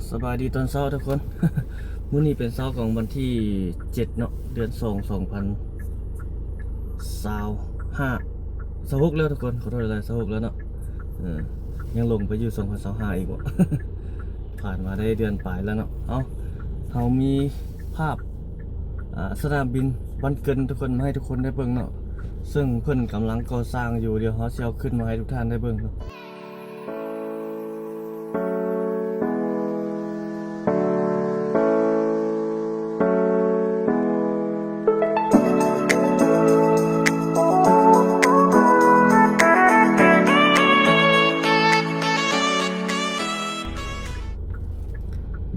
ສະບາຍດີຕອນເຊົ້າທຸກຄົນ. ມື້ນີ້ເປັນເຊົ້າຂອງວັນທີເຈັດເນາະ ເດືອນສອງ ສອງພັນຊາວຫ້າ ຊາວຫົກແລ້ວທຸກຄົນ. ຂໍໂທດຫຼາຍໆ ຊາວຫົກແລ້ວເນາະ. ເອີ ຍັງຫຼົງໄປຢູ່ສອງພັນຊາວຫ້າອີກບໍ? ຜ່ານມາໄດ້ເດືອນປາຍແລ້ວເນາະ. ເອົາ ເຮົາມີພາບ ອ່າ ສະໜາມບິນບ້ານເກີນທຸກຄົນ ມາໃຫ້ທຸກຄົນໄດ້ເບິ່ງເນາະ. ເຊິ່ງເພິ່ນກຳລັງກໍ່ສ້າງຢູ່ ດຽວເຮົາຊິເອົາຂຶ້ນມາໃຫ້ທຸກທ່ານໄດ້ເບິ່ງເນາະ.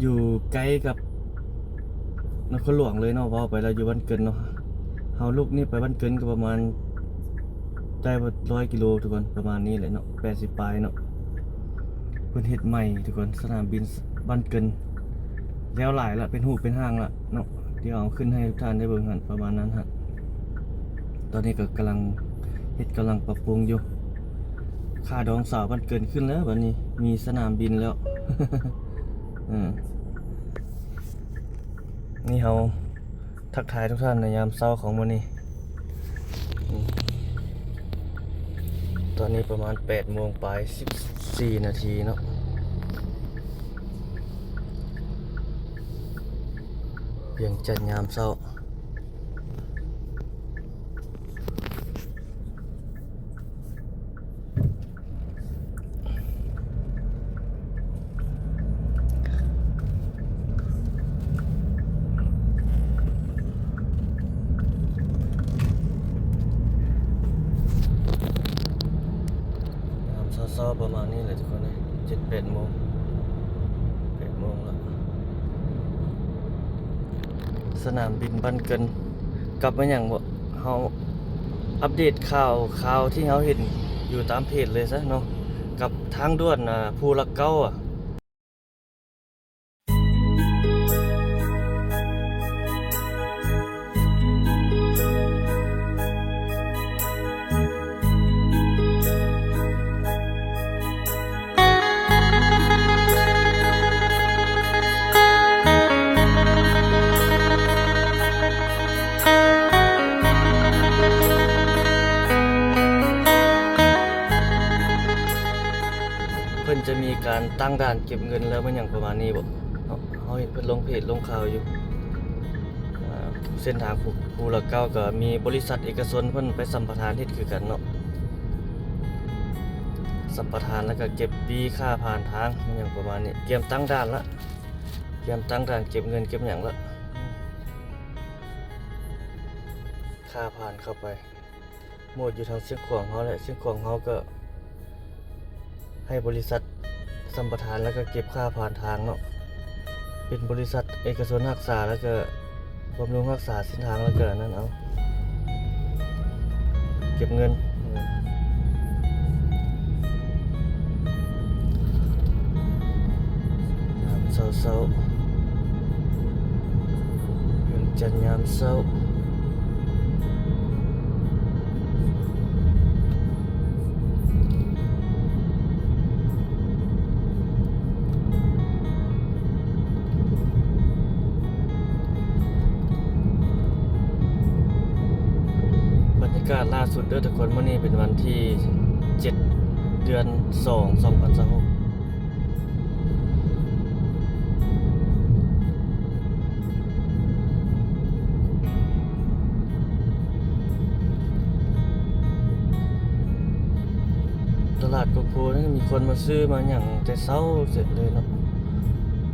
ຢູ່ໃກ້ກັບນະຄອນຫຼວງເລີຍເນາະ, ເວົ້າໄປແລ້ວຢູ່ບ້ານເກີນເນາະ. ເຮົາລຸກນີ້ໄປບ້ານເກີນກໍປະມານ ໄດ້ບໍ່ຮ້ອຍກິໂລທຸກຄົນ ປະມານນີ້ແຫຼະເນາະ ແປດສິບປາຍເນາະ. ເພິ່ນເຮັດໃໝ່ທຸກຄົນ ສະໜາມບິນບ້ານເກີນ ແລ້ວຫຼາຍລະ ເປັນຮູບເປັນຮ່າງລະເນາະ. ດຽວເອົາຂຶ້ນໃຫ້ທຸກທ່ານໄດ້ເບິ່ງຫັ້ນ ປະມານນັ້ນຫັ້ນ. ຕອນນີ້ກໍກຳລັງເຮັດ ກຳລັງປັບປຸງຢູ່. ຄ່າດອງສາວບ້ານເກີນຂຶ້ນແລ້ວ ບັດນີ້ມີສະໜາມບິນແລ້ວ. ເອີ ນີ້ເຮົາ ທັກທາຍທຸກທ່ານໃນຍາມເຊົ້າຂອງມື້ນີ້. ຕອນນີ້ປະມານແປດໂມງປາຍສິບສີ່ນາທີເນາະ. ວຽງຈັນຍາມເຊົ້າ. ຍາມເຊົ້າໆ ປະມານນີ້ແຫຼະທຸກຄົນເອີຍ ເຈັດແປດໂມງ ແປດໂມງລະ. ສະໜາມບິນບ້ານເກີນ ກັບມາຫຍັງບໍ່? ເຮົາອັບເດດຂ່າວ ຂ່າວທີ່ເຮົາເຫັນຢູ່ຕາມເພຈເລີຍຊະເນາະ ກັບທາງດ່ວນ ອ່າ ພູຫຼັກເກົ້າ ອ່າ ເພິ່ນຈະມີການຕັ້ງດ່ານເກັບເງິນ ແລ້ວແມ່ນຫຍັງປະມານນີ້ບໍ? ເຮົາ ເຮົາເຫັນເພິ່ນລົງເພຈລົງຂ່າວຢູ່. ອ່າ ເສັ້ນທາງພູ ພູຫຼັກເກົ້າ ກໍມີບໍລິສັດເອກະຊົນເພິ່ນໄປສຳປະທານເຮັດຄືກັນເນາະ ສຳປະທານ ແລ້ວກໍເກັບປີ້ຄ່າຜ່ານທາງ ອີຫຍັງປະມານນີ້. ກຽມຕັ້ງດ່ານລະ ກຽມຕັ້ງດ່ານເກັບເງິນເກັບຫຍັງລະ. ຄ່າຜ່ານເຂົ້າໄປ ໝົດຢູ່ທາງຊຽງຂວາງເຮົາແຫຼະ ຊຽງຂວາງເຮົາກໍໃຫ້ບໍລິສັດສຳປະທານ ແລ້ວກໍເກັບຄ່າຜ່ານທາງເນາະ ເປັນບໍລິສັດເອກະຊົນຮັກສາ ແລ້ວກໍບຳລຸງຮັກສາເສັ້ນທາງ ແລ້ວກໍອັນນັ້ນເອົາ ເກັບເງິນ. ຍາມເຊົ້າໆ ວຽງຈັນຍາມເຊົ້າ. ບັນຍາກາດລ່າສຸດເດີທຸກຄົນ ມື້ນີ້ເປັນວັນທີເຈັດ ເດືອນສອງ ສອງພັນຊາວຫົກ. ຕະຫຼາດໂກໂພນີ້ມີຄົນມາຊື້ມາຫຍັງແຕ່ເຊົ້າເສັດເລີຍເນາະ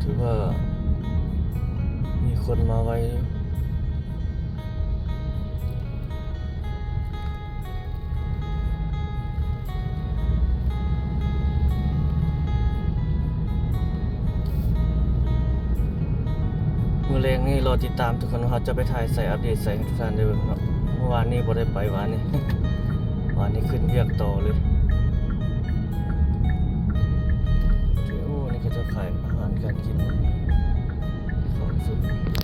ຖືວ່າມີຄົນມາໄວ. ມື້ແລງນີ້ລໍຕິດຕາມທຸກຄົນວ່າເຮົາຈະໄປຖ່າຍໃສ ອັບເດດໃສໃຫ້ທຸກທ່ານໄດ້ເບິ່ງເນາະ. ເມື່ອວານນີ້ບໍ່ໄດ້ໄປ ວານນີ້ ວານນີ້ຂຶ້ນວຽກຕໍ່ເລີຍ. ໂອ້ ນີ້ເຂົາເຈົ້າຂາຍອາຫານການກິນ ຂອງສຸດ.